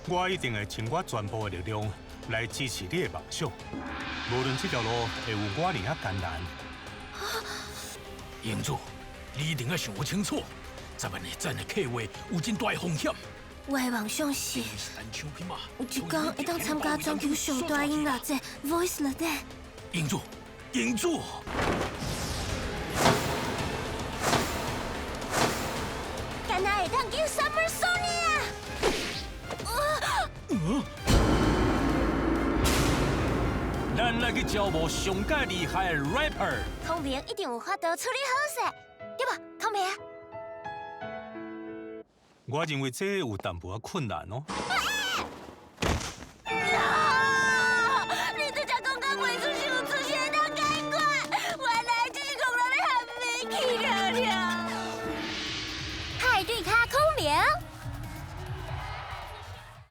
我一定會盡我全部的力量來支持你的夢想，無論這條路會有偌爾仔艱難。英子，你一定愛想清楚，10萬的讚的計劃有真大的風險。我的夢想是有一工會當參加全球上大音樂節 Voice the Day。英子，英子。敢若會當救 Summer Sonic 啊！咱來去招募上蓋厲害的 rapper。孔明一定有法度處理好勢，對無？孔明。我認為這有淡薄仔困難哦。